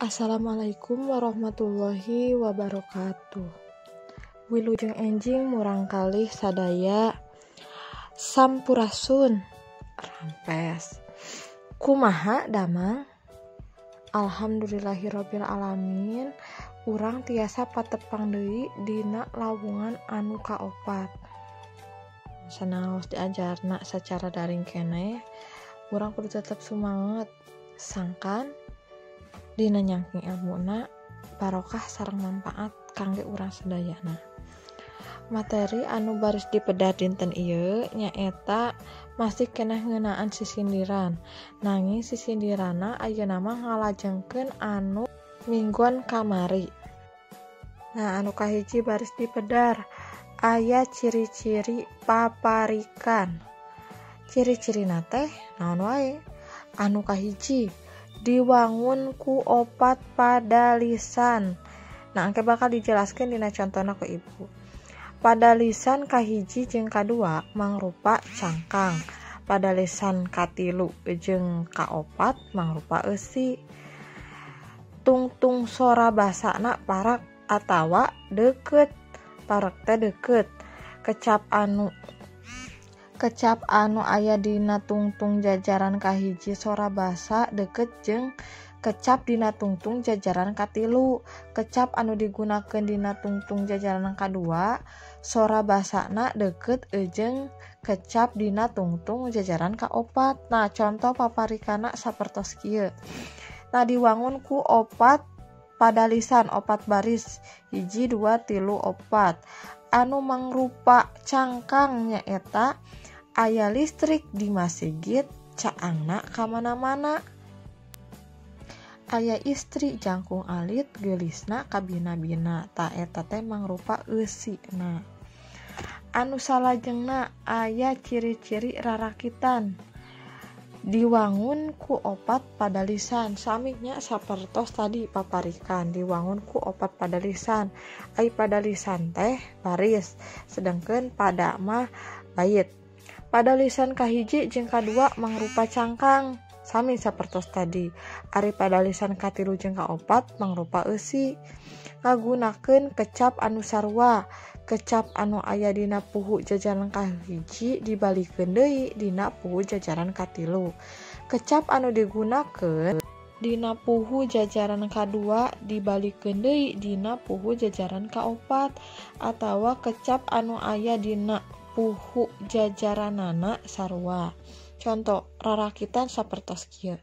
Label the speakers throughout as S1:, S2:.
S1: Assalamualaikum warahmatullahi wabarakatuh. Wilujeng enjing murangkalih sadaya. Sampurasun. Rampes. Kumaha damang? Alhamdulillahirabbil alamin. Urang tiasa patepang deui dina lawungan anu kaopat. Sanaos diajarna sacara daring keneh, urang kudu tetep sumanget sangkan dina nyangking ilmuna barokah sareng manfaat kangge urang sadayana. Materi anu baris dipedar dinten ieu nyaeta masih keneh ngeunaan sisindiran. Nanging sisindiranna ayeuna mah ngalajengkeun anu mingguan kamari. Nah, anu kahiji baris dipedar aya ciri-ciri paparikan. Ciri-cirina teh naon wae? Anu kahiji diwangun ku opat padalisan. Nah, engke bakal dijelaskeun dina contona ku ibu. Padalisan kahiji jeung kadua mangrupa cangkang. Padalisan katilu jeung kaopat mangrupa eusi. Tungtung sora basana parak atawa deukeut. Parak teh deukeut. Kecap anu aya dina tungtung jajaran kahiji sora basa deukeut jeung kecap dina tungtung jajaran katilu. Kecap anu digunakeun dina tungtung jajaran kadua sora basana deukeut jeung kecap dina tungtung jajaran kaopat. Nah, contoh paparikana sapertos kieu. Nah, diwangun ku opat padalisan, opat baris, 1 2 3 4. Anu mangrupa cangkang nyaeta aya listrik di masjid caangna ka mana-mana. Aya istri jangkung alit geulisna kabina-bina. Ta eta teh mangrupa eusina. Anu salajengna aya ciri-ciri rarakitan. Diwangun ku opat padalisan. Saminya sapertos tadi paparikan, diwangun ku opat padalisan. Ai padalisan teh baris, sedangkeun pada mah bait. Padalisan kahiji jeung kadua mangrupa cangkang, sami sapertos tadi. Ari padalisan katilu jeung kaopat mangrupa eusi. Ngagunakeun kecap anu sarua. Kecap anu aya dina puhu jajaran kahiji dibalikeun deui dina puhu jajaran katilu. Kecap anu digunakeun dina puhu jajaran kadua dibalikeun deui dina puhu jajaran kaopat, atawa kecap anu aya dina puhu jajaranana sarua. Contoh rarakitan sapertos kieu.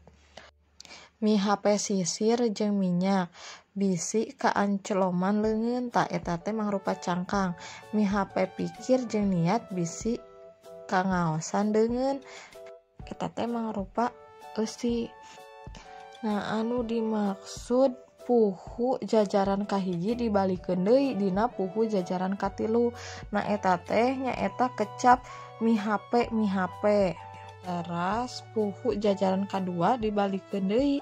S1: Mihape sisir jeung minyak bisi kaancloman leungeun, ta eta teh mangrupa cangkang. Mihape pikir jeung niat bisi kangaosan deungeun, eta teh mangrupa eusi. Nah, anu dimaksud puhu jajaran kahiji dibalikeun deui dina puhu jajaran katilu. Nah, eta teh nyaeta kecap mihape mihape. Teras puhu jajaran kadua dibalikeun deui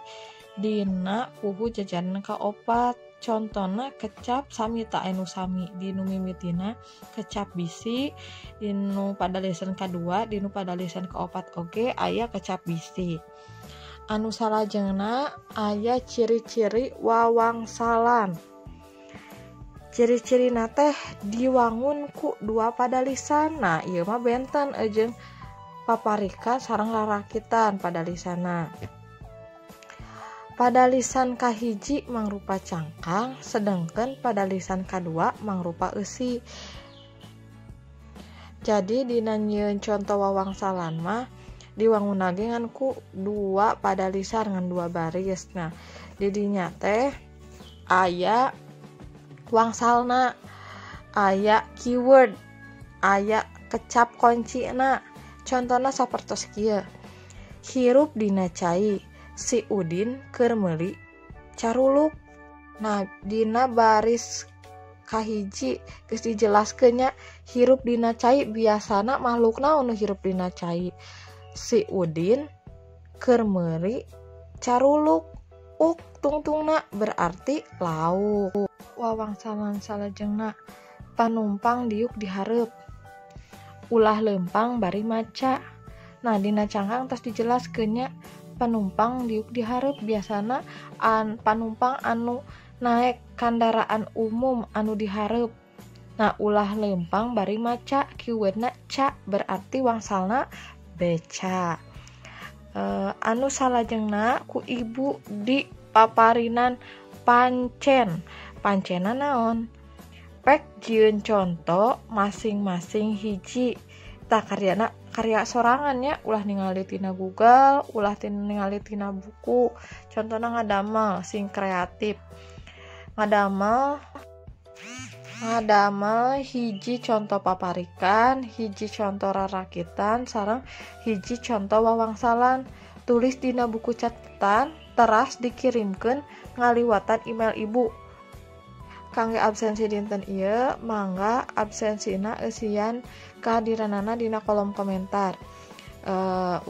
S1: dina puhu jajaran kaopat. Contona kecap sami ta anu sami dinu mimitina kecap bisi dinu padalisan kadua dinu padalisan kaopat oge aya kecap bisi. Anu salajengna aya ciri-ciri wawangsalan. Ciri-cirina teh diwangun ku dua padalisan. Nah, ieu mah benten jeung paparikan sareng rarakitan padalisana. Padalisan kahiji mangrupa cangkang, sedangkan padalisan kadua mangrupa eusi. Jadi dina nyieun contoh wawangsalan mah diwangun lagi ngan ku dua padalisan ngan dua baris. Nah, didinya teh aya wangsalna, aya keyword, aya kecap kuncina. Contona sapertos kieu. Hirup dina cai, si Udin keur meuli caruluk. Nah, dina baris kahiji geus dijelaskeun nya, hirup dina cai biasana makhluk naon nu hirup dina cai? Si Udin keur meuli caruluk, uk tungtungna berarti lauk. Wawangsalan salajengna panumpang diuk dihareup, ulah leumpang bari maca. Nah, dina cangkang tos dijelaskeun nya, Penumpang diuk di hareup, biasana panumpang anu naek kandaraan umum anu di hareup. Nah, ulah lempang bari maca, keywordna ca berarti wangsalna beca. Anu salajengna ku ibu di paparinan pancen. Pancena naon? Pek jieun conto masing-masing hiji. Tah karyana karya sorangannya, ulah ningali tina Google, ulah ningali tina buku. Contohna ngadamel sing kreatif. Ngadamel hiji conto paparikan, hiji conto rarakitan, sareng hiji conto wawangsalan. Tulis dina buku catatan, teras dikirimkeun ngaliwatan email ibu. Kangge absensi dinten ieu, mangga absensina eusian kehadiranana dina kolom komentar.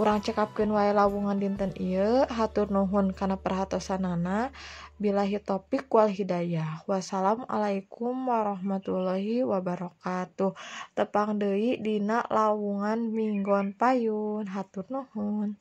S1: Urang cekapkeun wae lawungan dinten ieu, hatur nuhun kana perhatosanana. Billahi taufik wal hidayah. Wassalamualaikum warahmatullahi wabarakatuh. Tepang deui dina lawungan minggon payun. Hatur nuhun.